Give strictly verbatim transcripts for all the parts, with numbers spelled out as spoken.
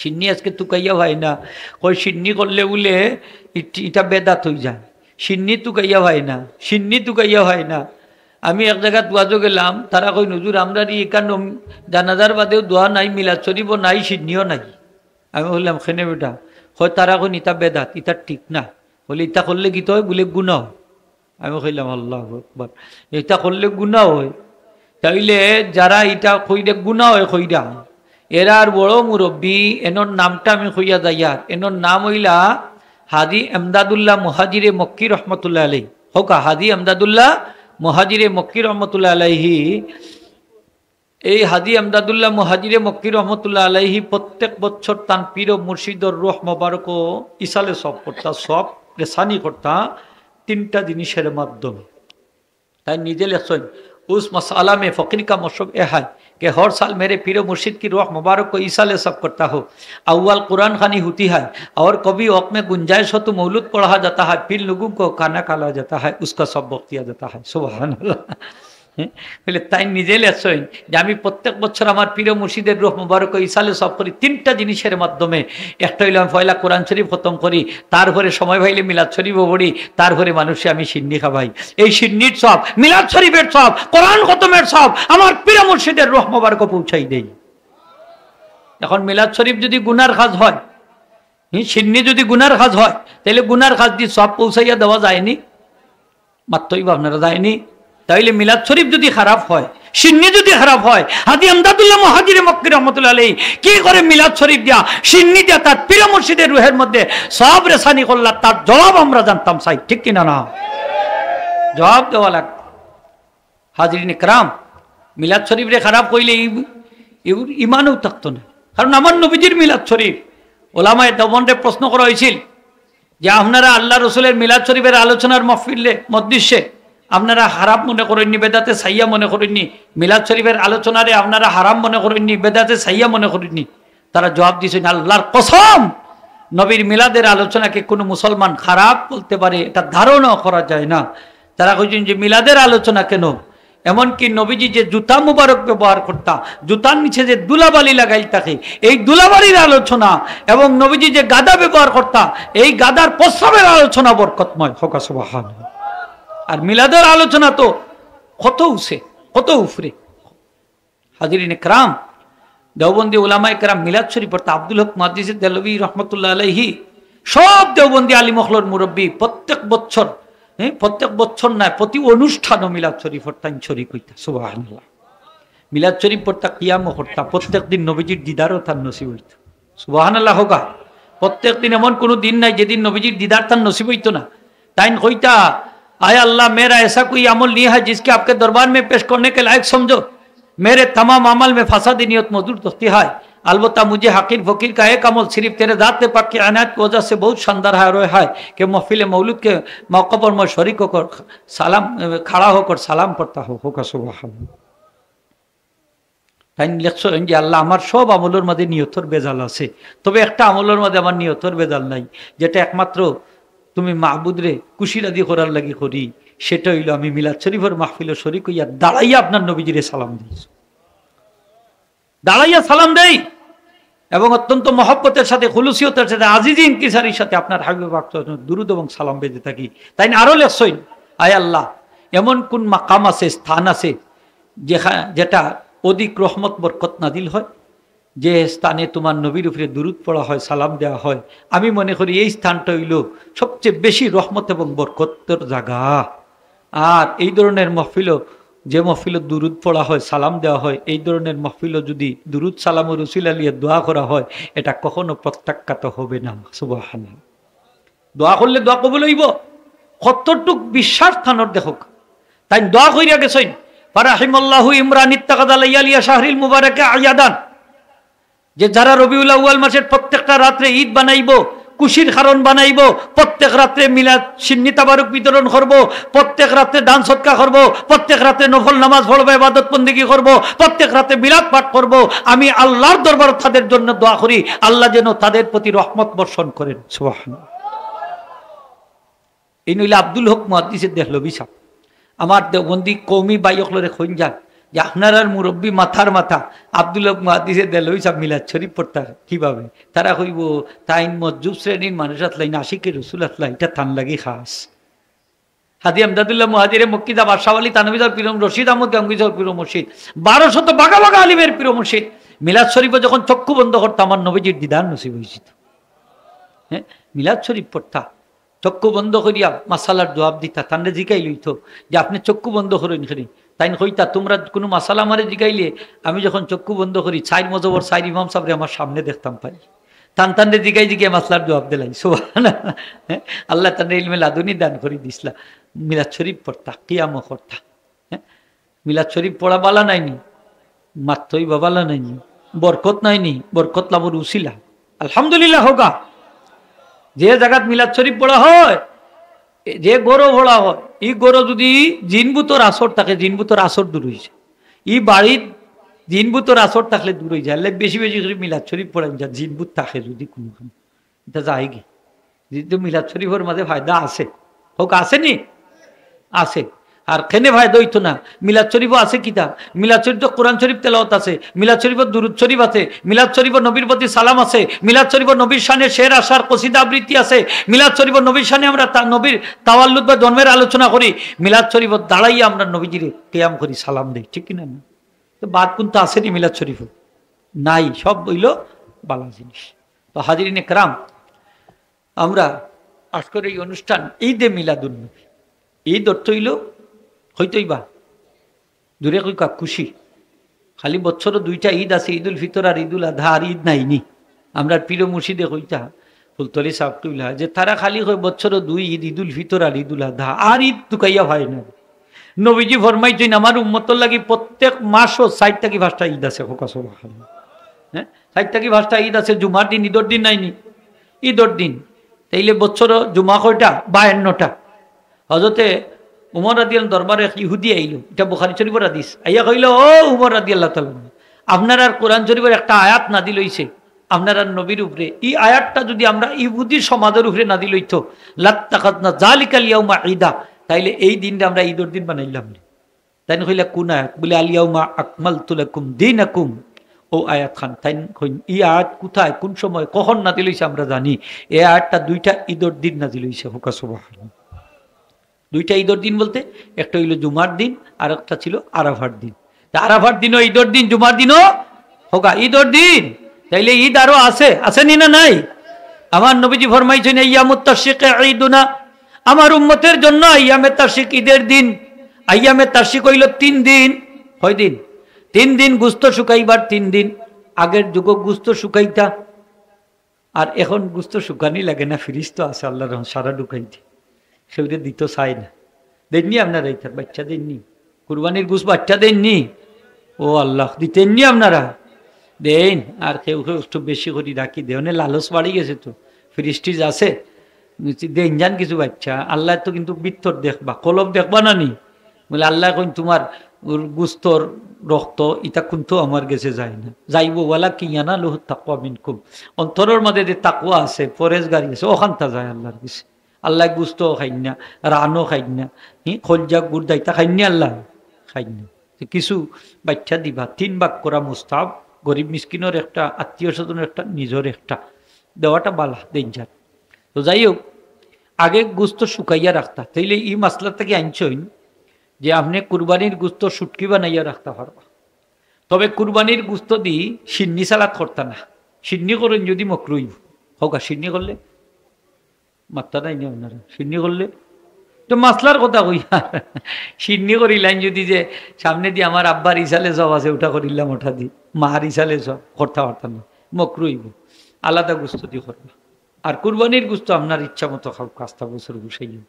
শিন্নি আজকে তুকাইয়া পায় না। কয় শিন্নি করলে বুলে ইট-, ইটা বেদাত অইযায়। শিন্নি তুকাইয়া পায় না, শিন্নি তুকাইয়া পায় না। আমি এক জাগাত ওয়াজো গেলাম, তারা কইন, "হুজুর, আমরার ই ইকানো জানাজার বাদেও দোয়া নাই, মিলাদ শরিফও নাই, শিন্নিও নাই।" আমি কইলাম, "কেনে বেটা?" কয়, "তারা কইন ইতা বেদাত, ইতা ঠিক না।" বলে, "ইতা করলে কিতা অয়?" বুলে, "গুনা অয়।" আমি কইলাম, "আল্লাহু আকবার, ইতা করলে গুনা অয়?" তাইলে যারা ইতা কইরা গুনা অয় কইরা, এরার বড় মুরব্বি, এনর নামটা আমি কইয়া যাইয়ার, এনর নাম অইলা হাজী এমদাদুল্লাহ মুহাজিরে মক্কি রহমতুল্লাহ আলাইহি। কউক্কা, হাজী এমদাদুল্লাহ মুহাজিরে মক্কি রহমতুল্লাহ আলাইহি। এই হাজী এমদাদুল্লাহ মুহাজিরে মক্কি রহমতুল্লাহ আলাইহি প্রত্যেক বছর তান পীর ও মুর্শিদর রুহ মোবারক ইসালে সওয়াব করতা, সওয়াব রেসানি করতা তিনটা জিনিসের মাধ্যমে। তাইন নিজে লেখছইন, "اس مسئلہ میں فقیر کا مشرب یہ ہے کہ ہر سال میرے پیر و مرشد کی روح مبارک کو ایصال ثواب کرتا ہوں۔ اول قرآن خوانی ہوتی ہے اور کبھی وقت میں گنجائش ہو تو مولود پڑھا جاتا ہے، پھر لوگوں کو کھانا کھلایا جاتا ہے، اس کا ثواب بخشا جاتا ہے۔" সুবহানাল্লাহ। হ্যাঁ? বলে, তাইন নিজে লেখছইন যে আমি প্রত্যেক বছর আমার পীর ও মুর্শিদের রুহ মোবারক ইসালে সওয়াব করি তিনটা জিনিসের মাধ্যমে। একটা অইলো আমি পয়লা কোরআন শরীফ খতম করি, তারপরে সময় পাইলে মিলাদ শরীফও পড়ি, তারপরে মানুষরে আমি শিন্নি খাওয়াই। এই শিন্নির সওয়াব, মিলাদ শরীফের সওয়াব, কোরআন খতমের সওয়াব আমার পীর মুর্শিদের রুহ মোবারকো পৌঁছাই দেই। এখন মিলাদ শরীফ যদি গুনার কাজ হয়, হুম, শিন্নি যদি গুনার কাজ হয়, তাইলে গুনার কাজদি সওয়াব পৌঁছাইয়া দেওয়া যায়নি? মাতইন বা আপনারা, যায়নি? তাইলে মিলাদ শরীফ যদি খারাপ হয়, শিন্নি যদি খারাপ হয়, হাজী এমদাদুল্লাহ মুহাজিরে মক্কি রহমতুল্লাহ আলাইহি কি করে মিলাদ শরীফ দিয়া, শিন্নি দিয়া তার পীর মুর্শিদের রুহের মধ্যে সওয়াব রেসানি করলা, তার জবাব আমরা জানতাম চাই, ঠিক কিনা না? জবাব দেওয়া লাগবে। হাজিরিন একরাম, মিলাদ শরীফরে খারাপ কইলে ই-, ইউর ইমানও থাকতো না। কারণ আমার নবীজির মিলাদ শরীফ, ওলামায়ে দেওবন্দরে প্রশ্ন করা হয়েছিল যে, "আপনারা আল্লাহ রসুলের মিলাদ শরীফের আলোচনার মাহফিলে, মজলিসে আপনারা খারাপ মনে করেননি, বেদাতে ছাইয়া মনে করেননি, মিলাদ শরীফের আলোচনারে আপনারা হারাম মনে করেননি, বেদাতে ছাইয়া মনে করেননি?" তারা জবাব দিয়েছেন, "আল্লাহর কসম, নবীর মিলাদের আলোচনাকে কোনো মুসলমান খারাপ বলতে পারে, এটা ধারণাও করা যায় না।" তারা কইছেন যে, "মিলাদের আলোচনা কেন? এমনকি নবীজি যে জুতা মুবারক ব্যবহার করতা, জুতার নিচে যে ধুলাবালি লাগাইল থাকে, এই ধুলাবালির আলোচনা, এবং নবীজি যে গাদা ব্যবহার করতা, এই গাদার প্রস্রাবের আলোচনা বরকতময়।" কউক্কা সুবহানাল্লাহ। আর মিলাদের আলোচনা তো কত উঁচে, কত উপরে। হাজিরিন একরাম, দেওবন্দি উলামায়ে কেরাম মিলাদ শরীফ পড়তা, আব্দুল হক মুহাদ্দিস দেহলভী রহমতুল্লাহ আলাইহি, সব দেওবন্দি আলিম অকলর মুরব্বি, প্রত্যেক বছর, হ্যাঁ, প্রত্যেক বছর নায়, প্রতি অনুষ্ঠানও মিলাদ শরীফ পড়তা, তাইন শরিক অইতা। সুবহানাল্লাহ। মিলাদ শরীফ পড়তা, কিয়ামও করতা, প্রত্যেক দিন নবীজির দিদারও তান নসিব অইতো। সুবহানাল্লাহ কউক্কা। প্রত্যেক দিন এমন কোনো দিন নাই যেদিন নবীজির দিদার তান নসিব অইতো না। তাইন কইতা, "আয় আল্লাহ, মেরা এসা কোই আমল নেই হ্যায় জিসকে আপকে দরবার মে পেশ করনে কে লায়ক সমঝো। মেরে তামাম আমল মে ফাসাদে নিয়ত মজুদ হতি হ্যায়। আলবত্তা মুঝে হাকির ফকির কা এক আমল সিরিফ তেরে জাতে পাক কি আনায়াত কি ওয়াজা সে বহুত শানদার হ্যায়, আর ওয়ে হ্যায় কি মহফিলে মৌলুদ কে মৌকা পর মে শরিক হোকর সালাম, খাড়া হোকর সালাম পড়তা হুঁ।" কউক্কা সুবহানাল্লাহ। তাইন লেখছইন যে, "আল্লাহ, আমার সব আমলর মাঝে নিয়তর ভেজাল আছে, তবে একটা আমলর মাঝে আমার নিয়তর ভেজাল নাই, যেটা একমাত্র তুমি মাবুদরে খুশি রাজি করার লাগি করি, সেটা অইলো আমি মিলাদ শরীফর মাহফিলো শরিক অইয়া দাঁড়াইয়া আপনার নবীজিরে সালাম দেই, দাঁড়াইয়া সালাম দেই, এবং অত্যন্ত মহব্বতের সাথে, খুলুসিয়তের সাথে, আজিজি ইনকিসারির সাথে আপনার হাবিবে পাক সাল্লাল্লাহু আলাইহি ওয়াসাল্লাম দুরুদ এবং সালাম বেজে থাকি।" তাইন আরো লেখছইন, "আয় আল্লাহ, এমন কোন মাকাম আছে, স্থান আছে, যেখা-, যেটা অধিক রহমত বরকত নাজিল হয়, যে স্থানে তোমার নবীর উপরে দুরুদ পড়া হয়, সালাম দেওয়া হয়, আমি মনে করি এই স্থানটা অইলো সবচেয়ে বেশি রহমত এবং বরকতর জাগা। আর এই ধরনের মহফিলো, যে মহফিলো দুরুদ পড়া হয়, সালাম দেওয়া হয়, এই ধরনের মহফিলো যদি দুরুদ সালামর উসিলা লইয়া দোয়া করা হয়, এটা কখনো প্রত্যাখ্যাত হবে না।" সুবহানাল্লাহ। দোয়া করলে দোয়া কবুল অইবো, কতটুক বিশ্বাস তানর দেখউক্কা। তাইন দোয়া কইরা গেছইন, "ফারাহিমাল্লাহু ইমরান ইত্তাখাযা লায়ালিয়া শাহরিল মুবারাকা আয়াদান।" যে যারা রবিউল আউয়াল মাসের প্রত্যেকটা রাত্রে ঈদ বানাইবো, খুশির কারণ বানাইবো, প্রত্যেক রাত্রে মিলাদ শিন্নি তাবারুক বিতরণ করবো, প্রত্যেক রাত্রে দান সদকা করবো, প্রত্যেক রাত্রে নফল নামাজ পড়বো, ইবাদত বন্দেগী করবো, প্রত্যেক রাত্রে মিলাদ পাঠ করবো, আমি আল্লাহর দরবারে তাদের জন্য দোয়া করি, আল্লাহ যেন তাদের প্রতি রহমত বর্ষণ করেন। সুবহানাল্লাহ। এই নইলে আব্দুল হক মুহাদ্দিসে দেহলভী সাহেব। আমার দেওবন্দি কওমি ভাই অকলরে কইন যান, যে আপনারার মুরব্বী মাথার মাথা আব্দুল্লাহ মুহাদ্দিসে দেলই সাব মিলাদ শরীফ পড়তা কিভাবে? তারা কইব, "তাইন মজ্জুব শ্রেণীর মানুষ আছলা, ইন আশিকে রসুল আছলা, ইটা তান লাগি খাস।" হাজী আমদাদুল্লাহ মুহাজিরে মক্কি সাব, বাদশাহ আলী থানভী সাব পীর, রশিদ আহমদ গাঙ্গুহী সাব পীর মুর্শিদ, বারো শত বাগা বাগা আলিমের পীর মুর্শিদ। মিলাদ শরীফো যখন চক্ষু বন্ধ করতা, আমার নবীজির দিদার নসিব অইছিল। হ্যাঁ, মিলাদ শরীফ পড়তা, চক্ষু বন্ধ করিয়া মাসালার জবাব দিতা। তানরে জিকাইল অইতো যে, "আপনে চক্ষু বন্ধ করইন কেনে?" তাইন কইতা, "তুমরা কুনু মাসালা আমারে জিকাইলে, আমি যখন চক্ষু বন্ধ করি, চাইর মজহবর চাইর ইমাম সাবরে আমার সামনে দেখতাম পাই।" তান তানরে জিগাই জিগাই মাসলার জবাব দিলাই। সুবহানাল্লাহ। হ্যাঁ? আল্লায় তানরে ইলমে লাদুনি দান করি দিছলা। মিলাদ শরীফ পড়তা, কিয়ামও করতা। হ্যাঁ? মিলাদ শরীফ পড়া বালা নায়নি? মাতইন বা বালা নায়নি? বরকত নায়নি? বরকত লাভর উসিলা। আলহামদুলিল্লাহ কউক্কা। যে জাগাত মিলাদ শরীফ পড়া হয়, এ, যে ঘরো পড়া হয়, ই ঘরো যুদি জিন-ভূতর আসর থাকে, জিন-ভূতর আসর দূর অইযায়। ই বাড়িত জিন-ভূতর আসর থাকলে দূর অইযায়। আল্লায় বেশি বেশি করি মিলাদ শরীফ পড়ইন, যা জিন-ভূত থাকে যুদি কুনুখানো, ইটা যায়গি। যেহেতু মিলাদ শরীফর মাঝে ফায়দা আছে, কউক্কা আছেনি? আছে। আর কেনে ফায়দা অইতো না? মিলাদ শরীফো আছে কিতা? মিলাদ শরীফো তো কোরআন শরীফ তেলাওয়াত আছে, মিলাদ শরীফো দুরূদ শরীফ আছে, মিলাদ শরীফো নবীর প্রতি সালাম আছে, মিলাদ শরীফো নবীর শানে শের আশার কসিদা আবৃত্তি আছে, মিলাদ শরীফো নবীর শানে আমরা তা-, নবীর তাওয়াল্লুদ বা জন্মের আলোচনা করি, মিলাদ শরীফো দাঁড়াইয়া আমরা নবীজিরে কিয়াম করি, সালাম দেই, ঠিক কিনা না? তো বাদ কুন্তা আছেনি মিলাদ শরীফো? নাই, সব অইলো বালা জিনিস। তো হাজিরিনে কেরাম, আমরা আজকের এই অনুষ্ঠান ঈদে মিলাদুন নবী। ঈদ অর্থ অইলো, কইতই বা, জুরে কউক্কা, খুশি। খালি বছরো দুইটা ঈদ আছে, ঈদুল ফিতর আর ঈদুল আজহা, আর ঈদ নাইনি। আমরার পীর মুর্শিদে কইতা, ফুলতলি সাব কিবলা, যে তারা খালি কয় বছরো দুই ঈদ, ঈদুল ফিতর আর ঈদুল আজহা, আর ঈদ তুকাইয়া পায় না। নবীজি ফরমাইছইন, "আমার উম্মতর লাগি প্রত্যেক মাসো চাইর থাকি পাঁচটা ঈদ আছে।" কউক্কা সুবহানাল্লাহ। হ্যাঁ, চাইর থাকি পাঁচটা ঈদ আছে, জুমার দিন, ঈদর দিন নায়নি, ঈদর দিন। তাইলে বছরো জুমা কয়টা? বায়ান্নটা। হজরতে উমর রাদিয়াল্লাহু আনহুর দরবারো এক ইহুদি আইলো, ইটা বুখারী শরীফর হাদিস। আইয়া কইলো, "ও উমর রাদিয়াল্লাহু তাআলা আনহু, আপনারার কোরআন শরীফর একটা আয়াত নাজিল অইছে, আপনারার নবীর উপরে। ই আয়াতটা যুদি আমরা ইহুদি সমাজর উপরে নাজিল অইতো, লাত্তাখাযনা যালিকাল ইয়াউমা ঈদা, তাইলে এই দিনরে আমরা ঈদর দিন বানাইলাম নে।" তাইন কইলা, "কুন আয়াত?" বলে, "আল ইয়াউমা আকমালতু লাকুম দীনাকুম।" অউ আয়াত খান। তাইন কইন, "ই আয়াত কুথায়, কুন সময়, কখন নাজিল অইছে আমরা জানি। এই আয়াতটা দুইটা ঈদর দিন নাজিল অইছে।" কউক্কা সুবহানাল্লাহ। দুইটা ঈদর দিন বলতে একটা অইলো জুমার দিন, আর একটা ছিল আরাফার দিন। তা আরাফার দিনও ঈদর দিন, জুমার দিনও, কউক্কা, ঈদর দিন। তাইলে ঈদ আরো আছে, আছেনি না নাই? আমার নবীজি ফরমাইছইন, "আইয়ামুত তাশরিকে ঈদুনা", আমার উম্মতের জন্য আইয়ামে তাশরিক ঈদের দিন। আইয়ামে তাশরিক অইলো তিন দিন। কয় দিন? তিন দিন, গুস্ত শুকাইবার তিন দিন। আগের যুগো গুস্ত শুকাইতা, আর এখন গুস্ত শুকানি লাগে না, ফ্রিজ তো আছে, আল্লার রহমত, সারা ঢুকাই দি। কেউরে দিতো চায় না। দেইননি আপনারা ইতার বাইচ্চা দেইননি? কুরবানির গুস্ত বাইচ্চা দেইননি? ও আল্লাহ, দিতেননি আপনারা? দেইন, আর কেউ কেউ একটু বেশি করি রাখি দেইন, লালচ বাড়ি গেছে তো, ফ্রিজ ট্রিজ আছে, দেইন যান কিছু বাইচ্চা। আল্লায় তো কিন্তু ভিতর দেখবা, কলব দেখবা না নি? বলে, "আল্লায় কইন, তুমার গুস্তর রক্ত ইতা কুন্তা আমার গেছে যায় না।" যাইবো, "ওয়ালাকিন ইয়ানালুহুত তাকওয়া মিনকুম।" অন্তরর মাঝে যে তাকওয়া আছে, পরেজগারি আছে, অখানতা যায় আল্লার গেছে। আল্লায় গুস্ত খাইন না, রানও খাইন না, হি, খলজা গুর্দা ইতা খাইন না আল্লায়? খাইন না। তো কিছু বাইচ্চা দিবা, তিন ভাগ করা মুস্তাহাব, গরিব মিসকিনর একটা, আত্মীয় স্বজনর একটা, নিজর একটা, দেওয়াটা বালা, দেইন যান। তো যাই হোক, আগে গুস্ত শুকাইয়া রাখতা, তাইলে ই মাসলা থাকি আনছইন যে আপনে কুরবানির গুস্ত শুটকি বানাইয়া রাখতা পারবা। তবে কুরবানির গুস্ত দি শিন্নি সালাদ করতা না, শিন্নি করইন যুদি মকরু অইবো। কউক্কা, শিন্নি করলে মাতরা নায়নি আপনারা, শিন্নি করলে তো মাসলার কথা কই। শিন্নি করিলাইন যুদি, যে সামনেদি আমার আব্বার ইসালে সব আছে, উটা করিলাম, উটা দি মার ইসালে সব করতা পারতাম না, মকরু অইবো। আলাদা গুস্ত দি করবা। আর কুরবানির গুস্ত আপনার ইচ্ছা মতো খাউক্কা, আস্তা বছর গুছাইয়া,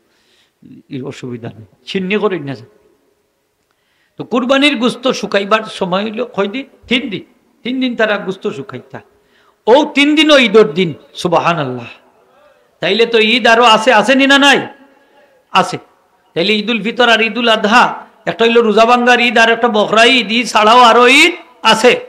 ই অসুবিধা নাই, শিন্নি করইন না। তো কুরবানির গুস্ত শুকাইবার সময় অইলো কয় দিন? তিন দিন। তিন দিন তারা গুস্ত শুকাইতা। অউ তিন দিনও ঈদর দিন, সুবহানাল্লাহ। তাইলে তো ঈদ আরো আছে, আছেনি না নাই? আছে। তাইলে ঈদুল ফিতর আর ঈদুল আজহা, একটা অইলো রোজা ভাঙ্গার ঈদ আর একটা বকরা ঈদ, ই ছাড়াও আরো ঈদ আছে।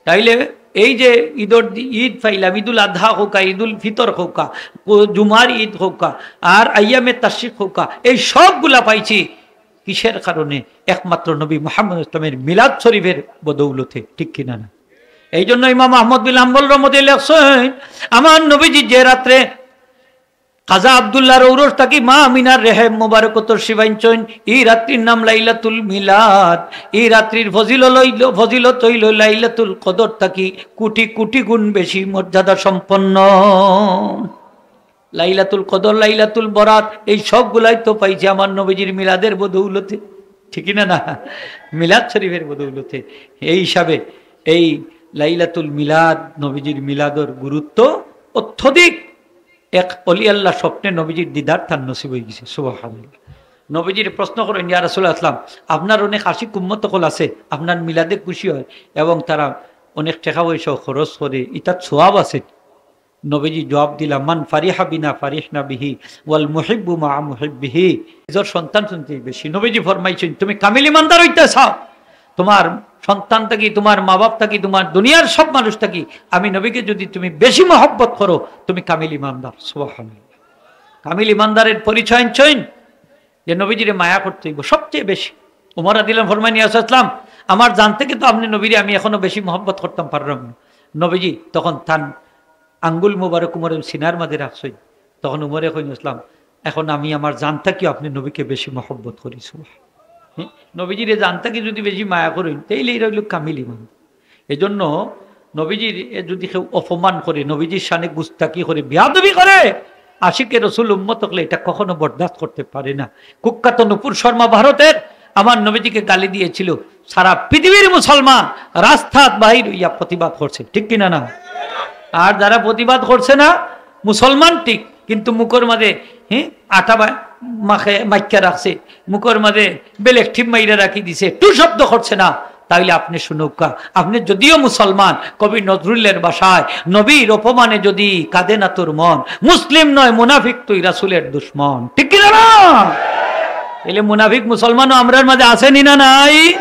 তাইলে এই যে ঈদর দি-, ঈদ পাইলাম, ঈদুল আজহা কউক্কা, ঈদুল ফিতর কউক্কা, কো-, জুমার ঈদ কউক্কা, আর আইয়ামে তাশরিক কউক্কা, এই সবগুলা পাইছি। কিসের কারণে? একমাত্র নবী মুহাম্মদ ইসলামের মিলাদ শরীফের বদৌলতে, ঠিক কিনা না? এই জন্য ইমাম আহমদ বিন হাম্বল রহমতুল্লাহ লেখছেন, আমার নবীজি যে রাত্রে কাজা আব্দুল্লাহর ঔরস থাকি মা আমিনার রেহেম মোবারক তশরিফ আনছইন, এই রাত্রির নাম লাইলাতুল মিলাদ। এই রাত্রির ফজিলত হইল, ফজিলত হইল লাইলাতুল কদর থাকি কোটি কোটি গুণ বেশি মর্যাদা সম্পন্ন। লাইলাতুল কদর, লাইলাতুল বরাত, এই সবগুলাই তো পাইছি আমার নবীজির মিলাদের বদৌলতে, ঠিক না না? মিলাদ শরীফের বদৌলতে। এই হিসাবে এই লাইলাতুল মিলাদ, নবীজির মিলাদর গুরুত্ব অত্যধিক। এক অলি আল্লাহ স্বপ্নে নবীজির দিদার তান নসিব হয়ে গেছে। সুবহানাল্লাহ। নবীজির প্রশ্ন করেন, "ইয়া রাসূলুল্লাহ, আপনার অনেক আশিক উম্মত অকল আছে, আপনার মিলাদে খুশি হয় এবং তারা অনেক টাকা পয়সা খরচ করে, ইতাত সওয়াব আছে।" নবীজি জবাব দিলা, "মান ফারিহা বিনা ফারিহনা বিহি, ওয়াল মুহিব্বু মা মুহিব্বিহি।" নিজর সন্তান শুনতে বেশি। নবীজি ফরমাইছেন, "তুমি কামিল ইমানদার হইতে চাও, তোমার সন্তান থাকি, তোমার মা বাপ থাকি, তোমার দুনিয়ার সব মানুষ থাকি আমি নবীকে যদি তুমি বেশি মহব্বত করো, তুমি কামিল ইমানদার।" সুবহানাল্লাহ। কামিল ইমানদারের পরিচয় আনছইন যে নবীজিরে মায়া করতে হইব সবচেয়ে বেশি। উমর রাদিয়াল্লাহু আনহু ফরমাইন, "ইয়া রাসূলুল্লাহ, আমার জান থাকি তো আপনি নবীরে আমি এখনো বেশি মহব্বত করতাম পারলাম না।" নবীজি তখন তান আঙ্গুল মুবারক উমরের সিনার মাঝে রাখছইন। তখন উমরে কইন, "ইসলাম, এখন আমি আমার জান থাকিও আপনি নবীকে বেশি মহব্বত করি।" সুবহান। হ্যাঁ? নবীজিরে জান থাকি যদি বেশি মায়া করইন, তাইলে এটা হইল কামিল ইমান। এজন্য নবীজির এ যদি কেউ অপমান করে, নবীজির শানে গুস্তাকি করে, বেয়াদবি করে, আশিকে রসুল উম্মত অকলে এটা কখনো বরদাস্ত করতে পারে না। কুখ্যাত নুপুর শর্মা ভারতের আমার নবীজিকে গালি দিয়েছিল, সারা পৃথিবীর মুসলমান রাস্তাত বাহির হইয়া প্রতিবাদ করছে, ঠিক কিনা না? আর যারা প্রতিবাদ করছে না, মুসলমান ঠিক, কিন্তু মুখর মাঝে, হ্যাঁ, আটা বা-, মাখে, মাখিয়া রাখছে, মুখর মাঝে বেলেক ঠিপ মাইরা রাখি দিছে, টু শব্দ করছে না, তাইলে আপনি শুনউক্কা, আপনি যদিও মুসলমান, কবি নজরুলের ভাষায়, "নবীর অপমানে যদি কাঁদে না তোর মন, মুসলিম নয় মুনাফিক তুই রাসূলের দুশমন।" ঠিক কিনা না? তাইলে মুনাফিক মুসলমানও আমরার মাঝে আছে নি না নাই?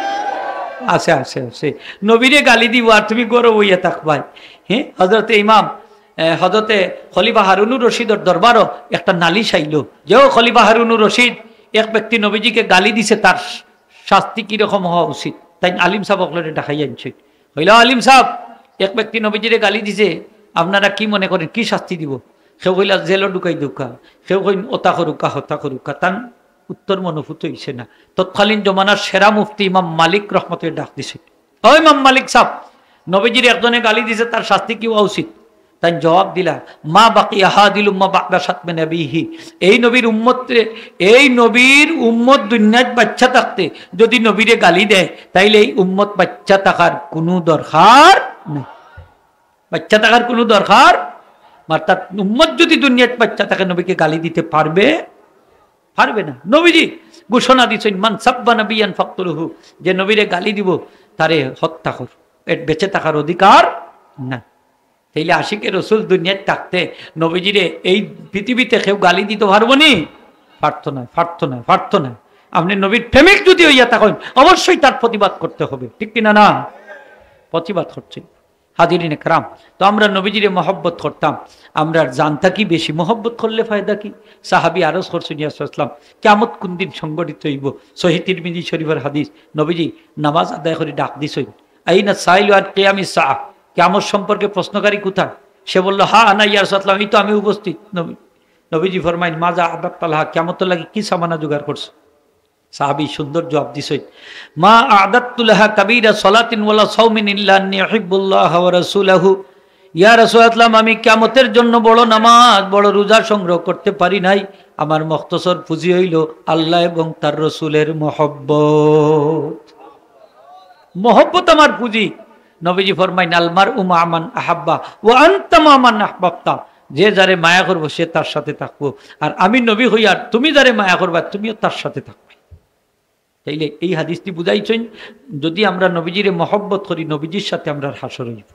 আছে, আছে, আছে। নবীরে গালি দিব আর তুমি গরম হইয়া থাকবায়। হ্যাঁ, হযরতে ইমাম, এ, হযরতে খলিফা হারুনুর রশিদর দরবারও একটা নালিশ আইল যে, "ও খলিফা হারুনুর রশিদ, এক ব্যক্তি নবীজিকে গালি দিছে, তার শাস্তি কিরকম হওয়া উচিত?" তাইন আলিম সাব অকলরে ডাকাই আনছে। কইলা, "আলিম সাব, এক ব্যক্তি নবীজিরে গালি দিছে, আপনারা কি মনে করেন, কি শাস্তি দিব?" কেউ কইলা, "জেলো ঢুকাই দেউক্কা।" কেউ কইন, "অতা করুক্কা, হতা করুক্কা।" তান উত্তর মনপুত হইছে না। তৎকালীন জমানার সেরা মুফতি ইমাম মালিক রহমতে ডাক দিছে, "ও ইমাম মালিক সাব, নবীজির একজনে গালি দিছে, তার শাস্তি কি হওয়া উচিত?" তাইন জবাব দিলা, "মা বাকিয়া হাদিল উম্মা বা'দা শাতমি নাবিহি।" এই নবীর উম্মতরে, এই নবীর উম্মত দুনিয়াত বাচ্চা থাকতে যদি নবীরে গালি দেয়, তাইলে এই উম্মত বাচ্চা থাকার কোনো দরকার নেই। বাচ্চা থাকার কোনো দরকার, অর্থাৎ উম্মত যদি দুনিয়াত বাচ্চা থাকে, নবীকে গালি দিতে পারবে? পারবে না। নবীজি ঘোষণা দিছেন, "মান সাব্বা নাবিয়ান ফাকতুলুহু", যে নবীরে গালি দিব, তারে হত্যা কর, এর বেঁচে থাকার অধিকার না। তাইলে আশিকে রসুল দুনিয়াত থাকতে নবীজিরে এই পৃথিবীতে কেউ গালি দিতে পারবো নি? পারতো না, পারতো না, পারতো না। আপনি নবীর প্রেমিক যদি হইয়া থাকেন, অবশ্যই তার প্রতিবাদ করতে হবে, ঠিক কিনা না? প্রতিবাদ করছে। হাজিরিন একরাম, তো আমরা নবীজিরে মহব্বত করতাম, আমরা জান থাকি বেশি মহব্বত করলে ফায়দা কি? সাহাবী আরজ করছেন, "ইয়া রাসূলুল্লাহ, কিয়ামত কোন দিন সংঘটিত হইব?" সহিহ তিরমিজি শরীফের হাদিস, নবীজি নামাজ আদায় করে ডাক দিছেন, "আইনা সাইলু আন কিয়ামিস সাআ?" কিয়ামত সম্পর্কে প্রশ্নকারী কোথায়? সে বলল, "হা আনা ইয়া রাসূলুল্লাহ, এই তো আমি উপস্থিত।" নবী, নবীজি ফরমাইন, "মাযা আ'দাদতা লাহা?" কিয়ামতর লাগি কি সামানা জোগাড় করছো? সাহাবী সুন্দর জবাব দিছেন, "মা আ'দাদতু লাহা কাবীরা সালাতিন ওয়ালা সাওমিন ইল্লা আন্নী উহিব্বুল্লাহা ওয়া রাসূলাহু।" ইয়া রাসূলুল্লাহ, আমি কিয়ামতের জন্য বড় নামাজ, বড় রোজা সংগ্রহ করতে পারি নাই। আমার মখতসর পুঁজি হইল আল্লাহ এবং তার রসুলের মহব্বত। মহব্বত আমার পুঁজি। নবীজি ফরমাইন, "আল মারউ মা'আ মান আহাব্বা ওয়া আনতা মা'আ মান আহবাবতা।" যে যারে মায়া করবো, সে তার সাথে থাকবো। আর আমি নবী হই, আর তুমি যারে মায়া করবা, তুমিও তার সাথে থাকবে। তাইলে এই হাদিসটি বুঝাইছেন, যদি আমরা নবীজিরে মহব্বত করি, নবীজির সাথে আমরার হাশর হইব।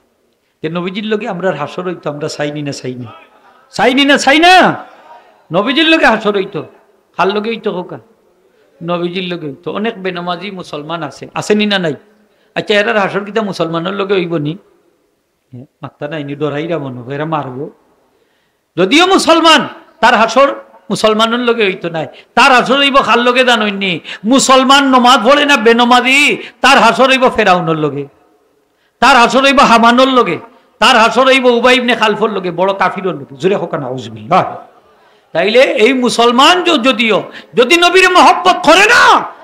তে নবীজির লগে আমরার হাশর হইতো, আমরা চাইনি না চাইনি? চাইনি না চাই না? নবীজির লগে হাশর হইতো। কার লগে হইতো কউক্কা? নবীজির লগে হইতো। অনেক বেনমাজি মুসলমান আছে, আছে নি না নাই? আচ্ছা, এরার হাশর কিতা মুসলমানর লগে হইব নি? এ, মাত্তা নাই নি, ডরাইরা মনে হয়, এরা মারবো। যদিও মুসলমান, তার হাশর মুসলমানর লগে অইতো নায়। তার হাশর অইবো কার লগে জানইননি? মুসলমান নমাজ পড়ে না বেনমাজি, তার হাশর অইবো ফেরাউনর লগে, তার হাশর অইবো হামানর লগে, তার হাশর অইবো উবাই ইবনে খালফর লগে, বড় কাফিরর লগে। জোরে কউক্কা নাউজুবিল্লাহ। তাইলে এই মুসলমান য-, যদিও যদি নবীরে মহব্বত করে না,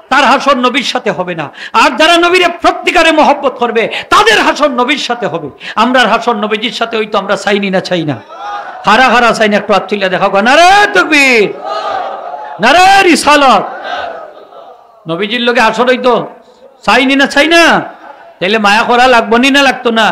তার হাশর নবীর সাথে হবে না। আর যারা নবীরে সত্যিকারে মহব্বত করবে, তাদের হাশর নবীর সাথে হবে। আমরার হাশর নবীজির সাথে অইতো আমরা চাইনি না, চাই না? কারা কারা চাইন একটু আত তুলিয়া দেখাউক্কা। নারায়ে তাকবীর, নারায়ে রিসালাত। নবীজির লগে হাশর অইতো চাইনি না, চাই না? তাইলে মায়া করা লাগবো নি না লাগতো না?